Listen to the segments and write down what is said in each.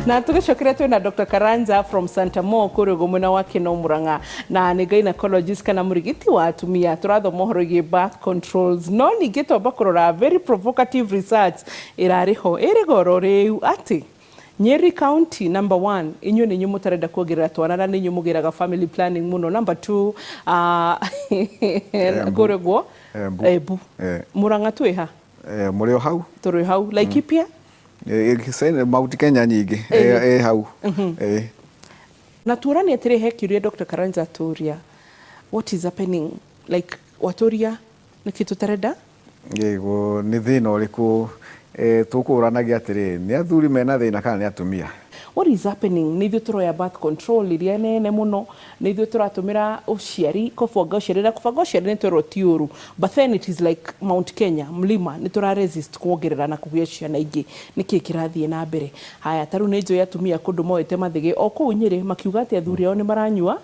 Na tũgĩcokera twĩna Dr. Karanja from Santa Mo kũrĩa ũguo mwena wa Kĩno Mũrang'a, na nĩ gynecologist kana mũrigiti wa atumia. Tũrathoma ũhoro wĩgiĩ birth controls, no ningĩ twamba kũrora very provocative research ĩrarĩ ho ĩrĩ goro rĩu atĩ Nyeri County number one, inyuĩ nĩ inyuĩ mũtarenda kuongerera twana na nĩ inyuĩ mũgĩraga family planning mũno. Number two, Embu. kũrĩa ũguo Embu. Embu. Eh. Mũrang'a twĩ ha? Eh, mũrĩ o hau. Tũrĩ hau Laikipia. Eh, eh, Mount Kenya nyingĩ ĩ hau. Eh. Na tuoranie atĩrĩ, he kĩũria Dr. Karanja atũria, what is happening, like watũria nĩkĩ tũtarenda? Ĩguo nĩ thĩna ũrĩkũ tũkũranagia atĩrĩ, nĩ athuri mena thĩna kana nĩ atumia? What is happening? Nĩ ithuĩ tũroya birth control iria nene mũno, nĩ ithuĩ tũratũmĩra ũciari, kũbanga ũciari, na kũbanga ũciari nĩ twerwo ti ũru, but then it is like Mount Kenya mlima, nĩ tũra resist kuongerera na kũgĩa ciana ingĩ. Nĩkĩ kĩrathiĩ na mbere? Haya, ta rĩu nĩ njũĩ atumia kũndũ moete mathĩgĩ o kũu Nyĩrĩ makiuga atĩ athuri ao nĩ maranyua,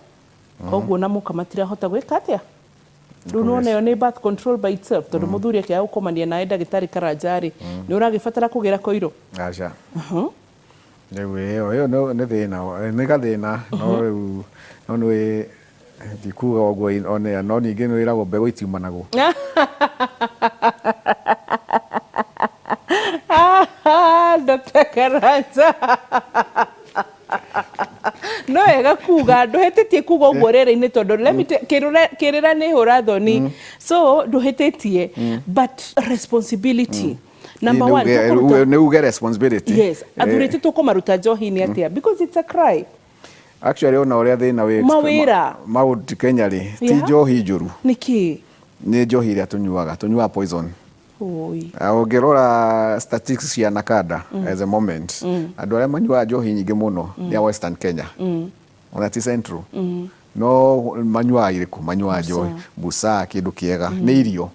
koguo na mũka matirahota gwĩka atĩa? Rĩu nĩwona ĩyo nĩ birth control by itself, tondũ mũthuri akĩaga gũkomania nawe ndagĩtarĩ Karanja rĩ, nĩ ũragĩbatara kũgĩra koiro? Aca. Rĩu ĩyo ĩyo nĩ thĩna, nĩ gathĩna, no rĩu no nĩ ndikuga ũguo one, no ningĩ nĩ wĩragwo mbegũ itiumanagwo. Dr. Karanja, no wega kuga ndũhĩtĩtie kuga ũguo rĩera-inĩ, tondũ let me kĩrĩra nĩ hũra thoni, so ndũhĩtĩtie, but responsibility number one. Nĩ uge responsibility. Yes, athuri aitũ tũkũmaruta njohi-inĩ atĩa? Because it's a cry. Actually, ona ũrĩa thĩna wĩ Mawĩra. Mount Kenya rĩ, ti njohi njũru. Nĩkĩ? Nĩ njohi ĩrĩa tũnyuaga, tũnyuaga poison. Oi. Ũngĩrora statistics cia NACADA as a moment, andũ arĩa manyuaga njohi nyingĩ mũno nĩ a Western Kenya, ona ti Central. No manyuaga irĩkũ? Manyuaga njohi busaa, kĩndũ kĩega nĩ irio,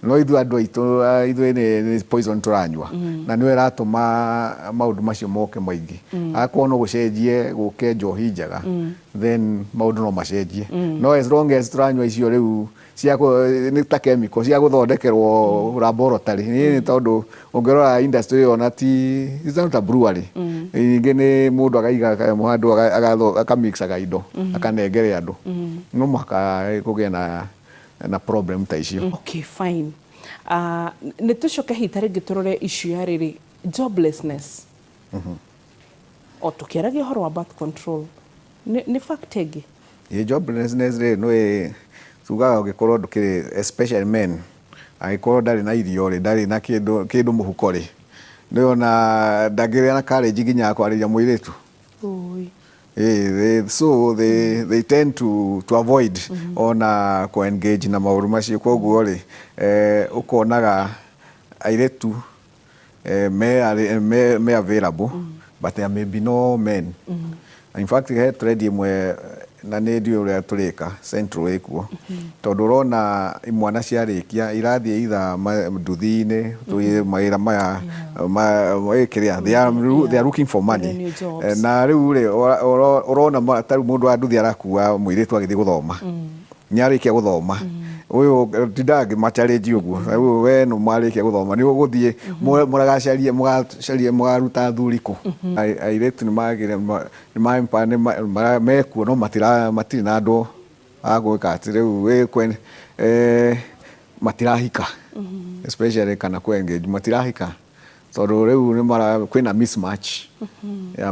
no ithuĩ andũ aitũ, ithuĩ nĩ poison tũranyua, na nĩyo ĩratũma maũndũ macio moke maingĩ. Akorwo no gũcenjie gũke njohi njega, then maũndũ no macenjie, no as long as tũranyua icio rĩu cia nĩ ta chemical cia gũthondekerwo laboratory nĩ tondũ ũngĩrora industry ĩyo ona ti, it's not a brewery. Ningĩ nĩ mũndũ akaiga handũ akamixaga indo akanengere andũ, no mũhaka kũgĩe na problem ta icio. Okay, fine. Nĩ tũcoke hihi ta rĩngĩ tũrore issue ya rĩrĩ, joblessness, o tũkĩaragia ũhoro wa birth control, nĩ fact ĩngĩ. Ĩ joblessness rĩ, nĩ tugaga ũngĩkorwo ndũkĩrĩ, especially men, angĩkorwo ndarĩ na irio rĩ, ndarĩ na kĩndũ mũhuko rĩ, nĩwona ndangĩgĩa na courage nginya ya kwarĩria mũirĩtu. Oi. So they tend to avoid ona kũ engage na maũndũ macio. Koguo rĩ, ũkonaga airĩtu me available, but there may be no men. In fact, he trend ĩmwe na nĩ ndiũĩ ũrĩa tũrĩka Central ĩkuo, tondũ ũrona imwana ciarĩkia irathiĩ either nduthi-inĩ, mawĩra maya kĩrĩa they are looking for money. New jobs. Na rĩu rĩ, ũrona ta rĩu mũndũ wa nduthi arakua mũirĩtu agĩthiĩ gũthoma, nĩ arĩkia gũthoma ũyũ tindaga ngĩmachallenge ũguo. Rĩu we no marĩkia gũthoma nĩ ũgũthiĩ mũragacarie, mũgacarie, mũgaruta athuri kũ? Airĩtu nĩ magire mekuo, no matirĩ na andũ a gwĩka atĩ rĩu matirahika, especially kana kũ engage matirahika, tondũ rĩu nĩ mara kwĩna mismatch ya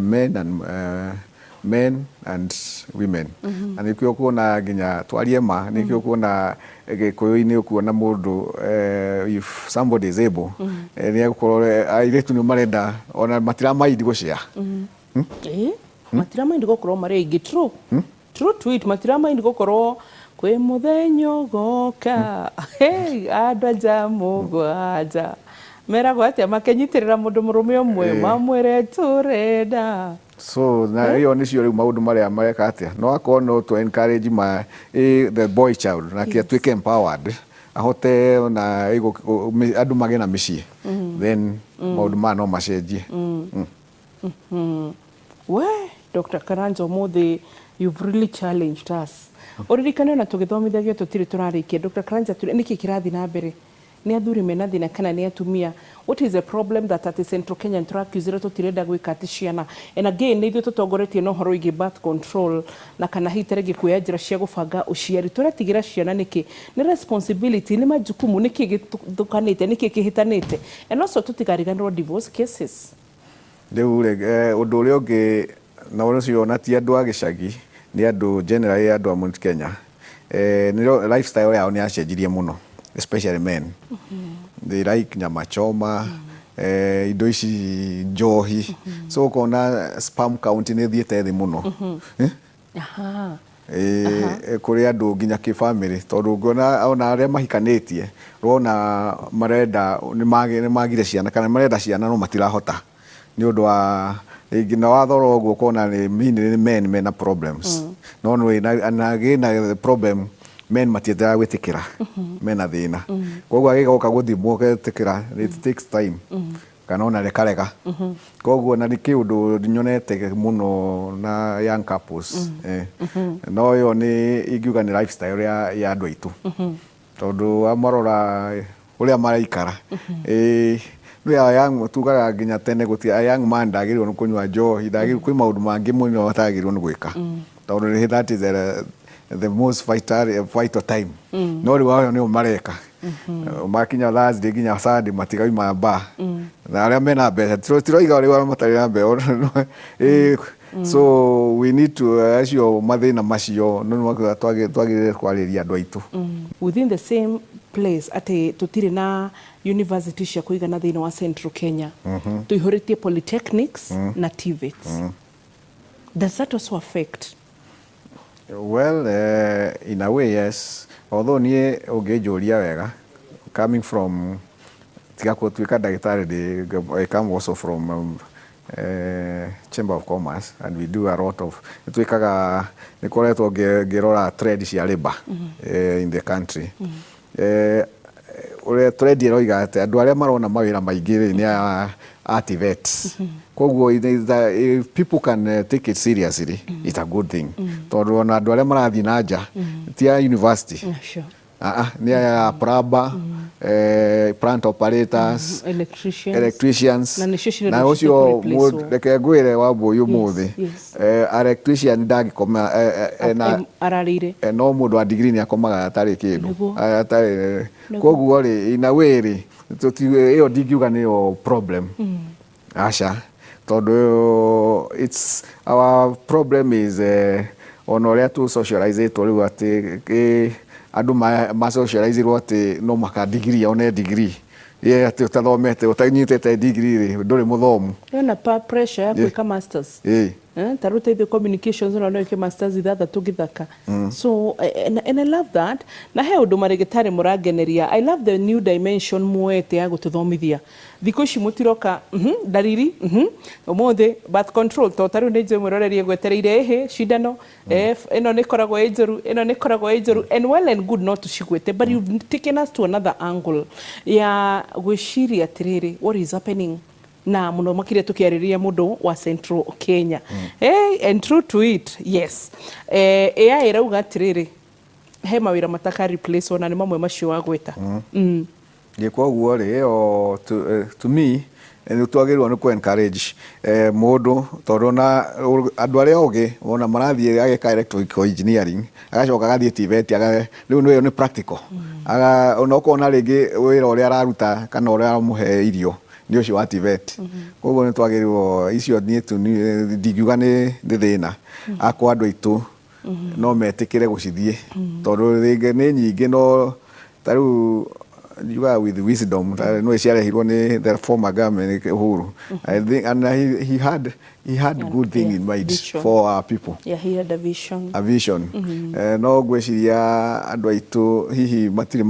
men and women. Na nĩkĩo ũkuona nginya twarie ma, nĩkĩo ũkuona Gĩkũyũ-inĩ ũkuona mũndũ, if somebody is able, nĩ egũkorwo airĩtu nĩ marenda ona matiramaindi gũcea. Ĩĩ, matiramaindi gũkorwo marĩ aingĩ. True, true to it, matiramaindi gũkorwo kwĩ mũthenya ũgoka. Hey, andũ anja mũgwanja meragwo atĩa makenyitĩrĩra mũndũ mũrũme ũmwe mamwĩre tũrenda. So na ĩyo nĩcio rĩu maũndũ marĩa mareka atĩa, no akorwo no to encourage the boy child nake atuĩke empowered, ahote ona andũ magĩe na mĩciĩ, then maũndũ maya no macenjie. We Dr. Karanja, ũmũthĩ you've really challenged us. Ũririkane ona tũgĩthomithagio tũtirĩ tũrarĩkia. Dr. Karanja, nĩkĩ kĩrathiĩ na mbere? Nĩ athuri mena thĩna kana nĩ atumia? What is the problem that atĩ Central Kenya nĩtũrakiuzĩra tũtirenda gwĩka atĩ ciana? And again, nĩ ithuĩ tũtongoretie na ũhoro wĩgiĩ birth control na kana hihi ta rĩngĩ kuoya njĩra cia gũbanga ũciari. Tũretigĩra ciana nĩkĩ? Nĩ responsibility, nĩ majukumu, nĩkĩ gĩthũkanĩte, nĩkĩ kĩhĩtanĩte? And also tũtikariganĩrwo divorce cases. Rĩu rĩ, ũndũ ũrĩa ũngĩ na ũcio ona ti andũ a gĩcagi, nĩ andũ generally andũ a Mount Kenya, nĩ lifestyle yao nĩ yacenjirie mũno, especially men. They like nyama choma, indo ici njohi. So ũkona sperm count nĩ ĩthiĩte thĩ mũno. Eh? Kũrĩ andũ nginya kĩbamĩrĩ, tondũ ũngĩona ona arĩa mahikanĩtie, ũrona marenda nĩ magire ciana kana marenda ciana no matirahota nĩ ũndũ wa rĩngĩ na wathora ũguo ũkona nĩ mainly nĩ men mena problems. No nĩ na gĩna problem men matiendaga gwĩtĩkĩra mena thĩna, koguo agĩgoka gũthimwo getĩkĩra, it takes time kana ona rĩkarega. Koguo na nĩ kĩũndũ nyonete mũno na young couples, no ĩyo nĩ ingiuga nĩ lifestyle ya andũ aitũ, tondũ wamarora ũrĩa maraikara, nĩ a young tugaga nginya tene gũti a young man ndagĩrĩirwo nĩ kũnyua njohi, ndagĩrĩirwo kwĩ maũndũ mangĩ mũno atagĩrĩirwo nĩ gwĩka, tondũ that is the most vital time. No rĩu ayo nĩo mareka makinya Thursday nginya Sunday matigaima bar, na arĩa mena mbeca, tiroiga rĩu arĩa matarĩ na mbeca. So we need to acio mathĩna macio no twagĩrĩire kwarĩria andũ aitũ. Within the same place atĩ tũtirĩ na university cia kũigana thĩinĩ wa Central Kenya, tũihũrĩtie polytechnics na TVETs. Does that also affect? Well, in a way yes, although niĩ ũngĩnjũria wega, coming from tiga gũtuĩka ndagĩtarĩ ndĩ, I come also from Chamber of Commerce and we do a lot of nĩtwĩkaga, nĩkoretwo ngĩrora trend cia labor in the country. Ũrĩa trend ĩroiga atĩ andũ arĩa marona mawĩra maingĩ rĩ nĩ a TVET. Koguo if people can take it seriously, it's a good thing, tondũ ona andũ arĩa marathiĩ na nja ti a university. Nĩ aya plumber, plant operators, electricians, electricians. Na nĩcio cirenda Na ũcio replace. Reke ngwĩre Wambũi, ũmũthĩ electrician ndangĩkoma na ararĩire. No mũndũ wa degree nĩ akomaga atarĩ kĩndũ. Atarĩ. Koguo rĩ, in a way rĩ, ĩyo ndingiuga nĩyo problem, aca, tondũ it's our problem is ona ũrĩa tu socializĩtwo rĩu atĩ andũ ma socializirwo atĩ no maka degree one degree ye atĩ ũtathomete ũtanyitĩte degree rĩ ndũrĩ mũthomu. Ĩna pa pressure ya gwĩka masters. Ta rĩu teithio communications ona no ĩke masters ithathatũ ngĩthaka. So and I love that na he ũndũ marĩgĩtarĩ mũrangeneria. I love the new dimension muoete ya gũtũthomithia thikũ ici. Mũtiroka ndariri ũmũthĩ birth control to ta rĩu nĩ njũĩ mwĩrorerie gwetereire ĩhĩ cindano, ĩno nĩ ĩkoragwo ĩ njũru, ĩno nĩ ĩkoragwo ĩ njũru, and well and good no tũcigwĩte, but you've taken us to another angle ya gwĩciria atĩrĩrĩ, what is happening na muno makĩria tũkĩarĩrĩria mũndũ wa Central Kenya. Hey, and true to it, yes, AI ĩrauga atĩrĩrĩ, he mawĩra mataka replace ona nĩ mamwe macio wagweta. Ĩ koguo rĩ, ĩyo to me nĩ twagĩrĩirwo nĩ kũ encourage mũndũ, tondũ ona andũ arĩa ogĩ ona marathiĩ ageka electrical engineering, agacoka agathiĩ TVET, rĩu nĩ ĩyo nĩ practical. Ona ũkona rĩngĩ wĩra ũrĩa araruta kana ũrĩa aramũhe irio nĩ ũcio wa TVET. Koguo nĩ twagĩrĩirwo icio, niĩ tu ndingiuga nĩ thĩna akwa, andũ aitũ no metĩkĩre gũcithiĩ, tondũ rĩngĩ nĩ nyingĩ, no ta rĩu njugaga with wisdom ta no ciarehirwo nĩ the former government Uhuru, I think, and he had good thing in mind vision. For our people. Yeah, he had a vision. A vision. No ngwĩciria andũ aitũ hihi matirĩ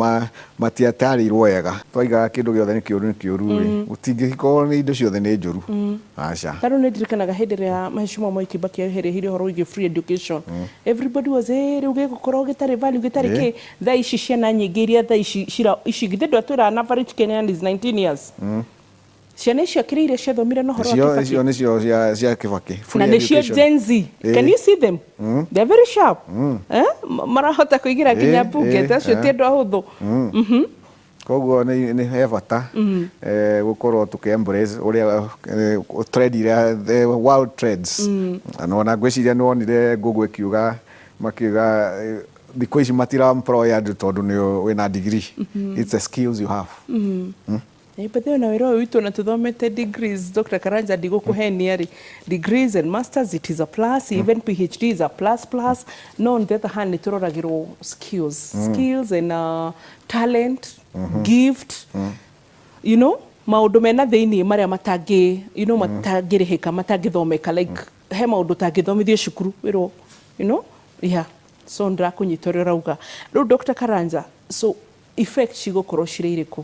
matiatarĩirwo wega. Twaigaga kĩndũ gĩothe nĩ kĩũru, nĩ kĩũru rĩ, gũtingĩkorwo nĩ indo ciothe nĩ njũru, aca. Ta rĩu nĩ ndirikanaga hĩndĩ ĩrĩa Mheshimiwa Mwai Kibaki ahereire ũhoro wĩgiĩ free education, everybody was rĩu gĩgũkorwo gĩtarĩ value gĩtarĩ kĩ. Thaa ici ciana nyingĩ iria thaa ici cira ici githĩ ndwatwĩra an average Kenyan is 19 years, ciana icio akĩrĩ iria ciathomire na ũhoro wa icio Kibaki. Icio nĩcio cia Kibaki. Free Na nĩcio education. Gen Z. Can you see them? They're very sharp, eh? Marahota kũingĩra nginya bunge. Ta acio ti andũ ahũthũ. Koguo nĩ he bata gũkorwo tũkĩ embrace ũrĩa trend iria, the world trends. Na ona ngwĩciria nĩ wonire Google ĩkiuga, makiuga thikũ ici matira employ andũ tondũ nĩ wĩna degree. It's the skills you have. But na wĩra ũyũ witũ na tũthomete degrees, Dr. Karanja, ndigũkũhenia rĩ, degrees and masters, it is a plus. Even PhD is a plus plus. No on the other hand, nĩ tũroragĩrwo skills and talent, gift, maũndũ mena thĩiniĩ marĩa matangĩ matangĩrĩhĩka, matangĩthomeka, like he maũndũ ũtangĩthomithio cukuru wĩrwo. Yeah, so ndĩrakũnyita ũrĩa ũrauga rĩu, Dr. Karanja. So effect cigũkorwo cirĩ irĩkũ?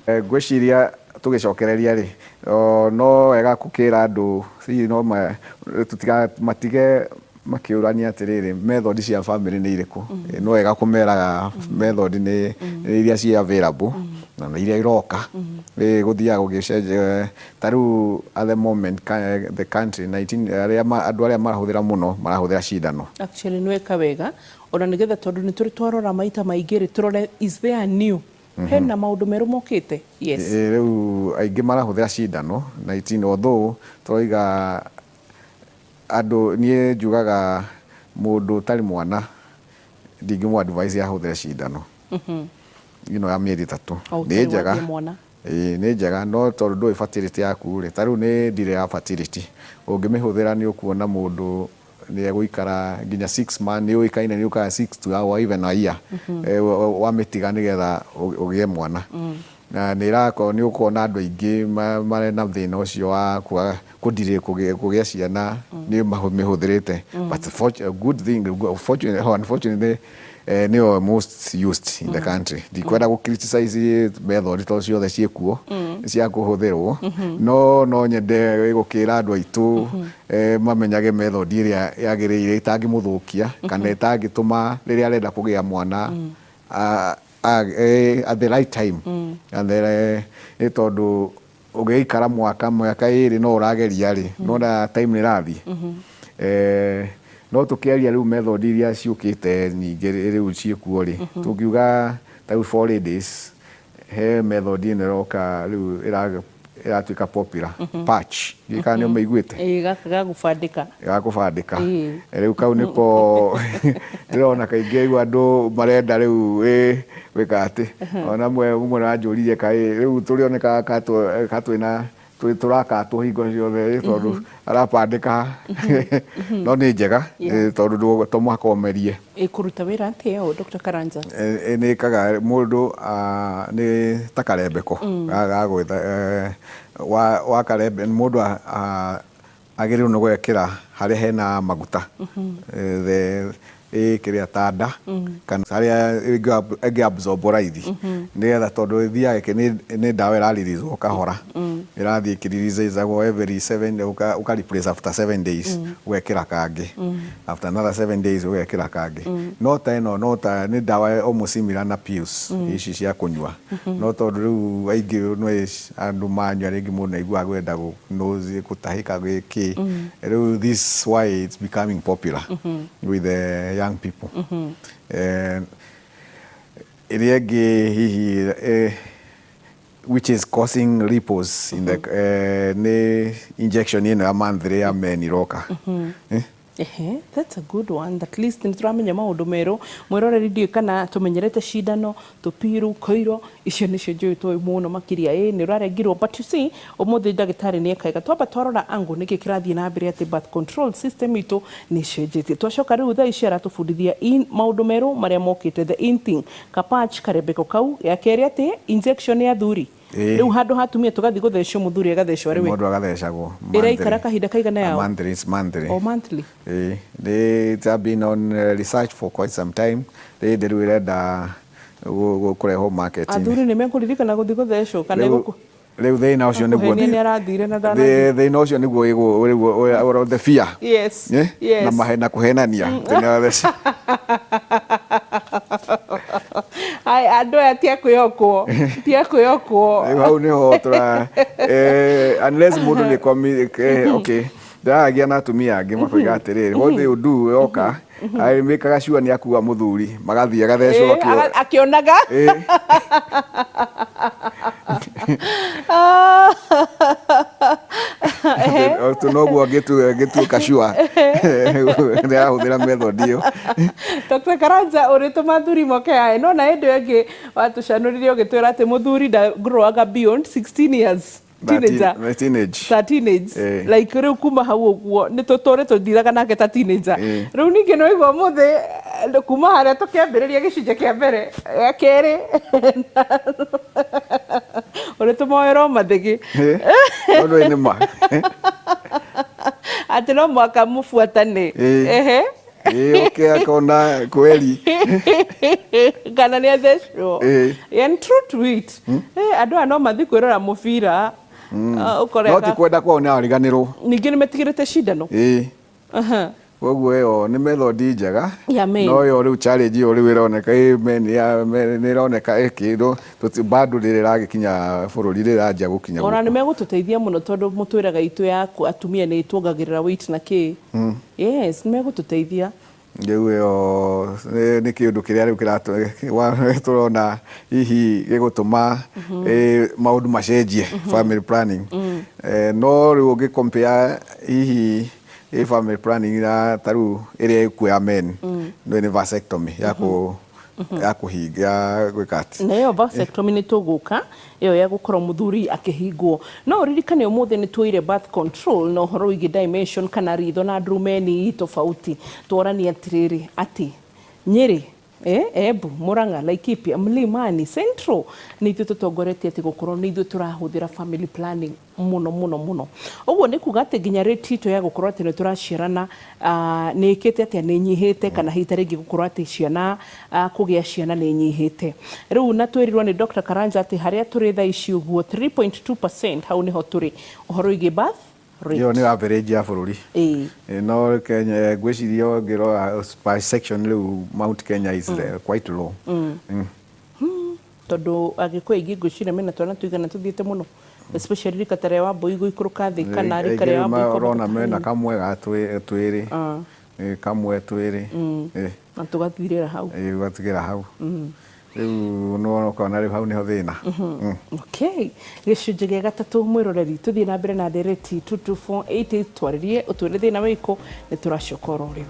Ngwĩciria tũgĩcokereria rĩ, no wega gũkĩra andũ hihi no tũtiga matige makĩũrania atĩrĩrĩ, method cia family nĩ irĩkũ. No wega kũmeraga method nĩ iria ci available na nĩ iria iroka. Gũthiaga gũgĩcenjia. Ta rĩu at the moment the country 19 arĩa andũ arĩa marahũthĩra mũno marahũthĩra cindano. Actually nĩ weka wega ona nĩgetha, tondũ nĩ tũrĩ twarora maita maingĩ rĩ, tũrore is there new, hena maũndũ merũ mokĩte, yes. Rĩu aingĩ marahũthĩra cindano 19, although tũroiga andũ, niĩ njugaga mũndũ ũtarĩ mwana ndingĩmũ advise ahũthĩre cindano ĩno ya mĩeri 3. O Nĩ ũtarĩ njega. wagĩa mwana. Ĩĩ, nĩ njega, no tondũ ndũĩ fertility yaku rĩ, ta rĩu nĩ ndirĩ ya fertility, ũngĩmĩhũthĩra nĩ ũkuona mũndũ nĩ egũikara nginya 6 months, nĩ ũĩkaine nĩ ũkaga 6 to or even a year wamĩtiga nĩgetha ũgĩe mwana. Na nĩ ĩrakorwo nĩ ũkuona andũ aingĩ marĩ na thĩna ũcio wa kwaga kũndirĩ kũgĩa ciana nĩ mĩhũthĩrĩte. But good thing, fortunately or unfortunately, nĩyo most used in the country. Ndikwenda gũ criticize method to ciothe ciĩkuo cia kũhũthĩrwo, no nyende gũkĩra andũ aitũ mamenyage method ĩrĩa yagĩrĩire ĩtangĩmũthũkia kana ĩtangĩtũma rĩrĩa arenda kũgĩa mwana at the right time. And then, nĩ tondũ ũgĩikara mwaka, mĩaka 2 no ũrageria rĩ, nona time nĩ ĩrathiĩ. No tũkĩaria rĩu method iria ciũkĩte nyingĩ rĩu ciĩkuo rĩ, tũngiuga ta rĩu for ladies he method ĩno ĩroka rĩu ĩratuĩka popular, patch. Ndiũĩ kana nĩ ũmĩiguĩte. Ĩĩ, gaka ga gũbandĩka. Ga kũbandĩka. Rĩu kau nĩko ndĩrona kaingĩ rĩu andũ marenda rĩu gwĩka atĩ ona mwe aranjũririe kaĩ rĩu tũrĩonekaga ka twĩna tũrakatwo hingo ciothe tondũ arabandĩka. No nĩ njega tondũ to mũhaka ũmerie. Ĩkũruta wĩra atĩa ũũ, Dr. Karanja? Nĩ ĩkaga mũndũ nĩ ta karembeko ga gwĩtha wa karembe mũndũ agĩrĩirwo nĩ gwekĩra harĩa hena maguta, kĩrĩa ta nda kana harĩa ĩngĩ absorb raithi, nĩgetha tondũ ĩthiaga nĩ ndawa ĩrarelease kahora, ĩrathiĩ ĩkĩreleasagwo every seven, ũka replace after 7 days, ũgekĩra kangĩ, after another 7 days ũgekĩra kangĩ. No ta ĩno no ta nĩ ndawa almost similar na pills ici cia kũnyua, no tondũ rĩu aingĩ no andũ manyua rĩngĩ mũndũ aiguaga kwenda nose gũtahĩka gĩkĩ. Rĩu this why it's becoming popular with the young people. Ĩrĩa ĩngĩ hihi which is causing ripples in the nĩ injection ĩno ya monthly ya men iroka. Ehe, that's a good one. At least nĩ tũramenya maũndũ merũ. Mwĩroreri, ndiũĩ kana tũmenyerete cindano, tũpiru, koiro, icio nĩcio njũĩ tũĩ mũno makĩria. Ĩ nĩ ũrarengirwo, but you see, ũmũthĩ ndagĩtarĩ nĩ ekaiga twamba twarora angle nĩkĩ kĩrathiĩ na mbere atĩ birth control system itũ nĩ ĩcenjetie. Twacoka rĩu thaa ici aratũbundithia maũndũ merũ marĩa mokĩte, the in thing, kapatch, karembeko kau. Ya kerĩ atĩ injection ya thuri. Rĩu handũ ha atumia tũgathiĩ gũthecwo, mũthuri agathecwo arĩ we. Mũndũ agathecagwo. Ĩraikara kahinda kaigana yao? Monthly, it's monthly. O monthly. Ĩĩ, it have been on research for quite some time. Rĩndĩ rĩu ĩrenda kũrehwo market. Athuri nĩ mekũririkana gũthiĩ gũthecwo kana Rĩu rĩu thĩna ũcio nĩguo Akũhenia nĩ arathire na ndanathiĩ. Thĩna ũcio nĩguo rĩu the fear. Na mahena kũhenania atĩ nĩ aratheca. Ai, andũ aya ti a kwĩhokwo, ti a kwĩhokwo. Rĩu hau nĩho tũra unless mũndũ nĩ okay, ndĩraragia na atumia angĩ makoiga atĩrĩrĩ, what they would do, yoka mĩkaga sure nĩ akua mũthuri, magathiĩ agathecwo. Akĩonaga. Ah. Ehe. Noguo ngĩtuĩka sure nĩ arahũthĩra method ĩyo. Dr. Karanja, ũrĩtũma athuri moke hae no na hĩndĩ ĩyo ĩngĩ watũcanũrire ũgĩtwĩra atĩ mũthuri ndagrowaga beyond 16 years, teenager. Teenage. Ta teenage. Like rĩu kuma hau ũguo nĩ tũtũre tũthiraga nake ta teenager. Rĩu ningĩ nĩ waigua ũmũthĩ, kuma harĩa tũkĩambĩrĩria gĩcunjĩ kĩa mbere, gĩa kerĩ, ũrĩtũma oerwo mathĩgĩ. Ũndũ nĩ ma. Atĩ no mũhaka mũbuatane. Ehe. Ĩĩ, oke akona kweli. Kana nĩ athecwo. And true to it, andũ aya no mathiĩ kwĩrora mũbira. Ah, ũkore No ti kwenda kwao, nĩ ariganĩrwo. Ningĩ nĩ metigĩrĩte cindano. Koguo ĩyo nĩ method njega. Ya men. No ĩyo rĩu challenge ĩyo rĩu ĩroneka ĩ men ya nĩ ĩroneka ĩkĩrwo bado rĩrĩ ĩragĩkinya bũrũri, rĩrĩ ĩranjia gũkinya Ona gũkũ. Nĩ megũtũteithia mũno tondũ mũtwĩraga itũ ya atumia nĩ ĩtuongagĩrĩra weight na kĩ. Yes, nĩ megũtũteithia. Rĩu ĩyo nĩ kĩũndũ kĩrĩa rĩu tũrona hihi gĩgũtũma maũndũ macenjie family planning. No rĩu ũngĩ compare hihi family planning na ta rĩu ĩrĩa ĩkuo ya men, no nĩ vasectomy ya kũhinga, ya gwĩka atĩ. Na ĩyo vasectomy nĩ tũgũka ĩyo ya gũkorwo mũthuri akĩhingwo. No ũririkane ũmũthĩ nĩ tuoire birth control na ũhoro wĩgiĩ dimension kana ritho na ndurumeni tofauti. Tworania atĩrĩrĩ atĩ Nyĩrĩ, Embu, Murang'a, Laikipia, Mlimani, Central nĩ ithuĩ tũtongoretie atĩ gũkorwo nĩ ithuĩ tũrahũthĩra family planning mũno mũno mũno. Ũguo nĩ kuga atĩ nginya rate itũ ya gũkorwo atĩ nĩ tũraciarana nĩ ĩkĩte atĩa, nĩ ĩnyihĩte, kana hihi ta rĩngĩ gũkorwo atĩ ciana, kũgĩa ciana nĩ ĩnyihĩte. Rĩu na twĩrirwo nĩ Dr. Karanja atĩ harĩa tũrĩ thaa ici ũguo 3.2%, hau nĩho tũrĩ ũhoro wĩgiĩ birth rate. Ĩyo nĩ average ya bũrũri. No Kenya ngwĩciria ũngĩrora per section rĩu Mount Kenya is quite low. Tondũ Agĩkũyũ aingĩ ngwĩciria mena twana tũigana tũthiĩte mũno, especially rika ta rĩa Wambũi gũikũrũka thĩ kana rika rĩa Aingĩ Wambũi ũrona kwambata mena hanini. Kamwe ga twĩrĩ, kamwe twĩrĩ. Na tũgathirĩra hau. Ũgatigĩra hau. Rĩu nĩwona ũkona rĩu hau nĩho thĩna. Okay, gĩcunjĩ gĩa gatatũ, mwĩroreri, tũthiĩ na mbere na ndereti 22488, twarĩrie ũtwĩre thĩna wĩkũ, nĩ tũracoka oro rĩu.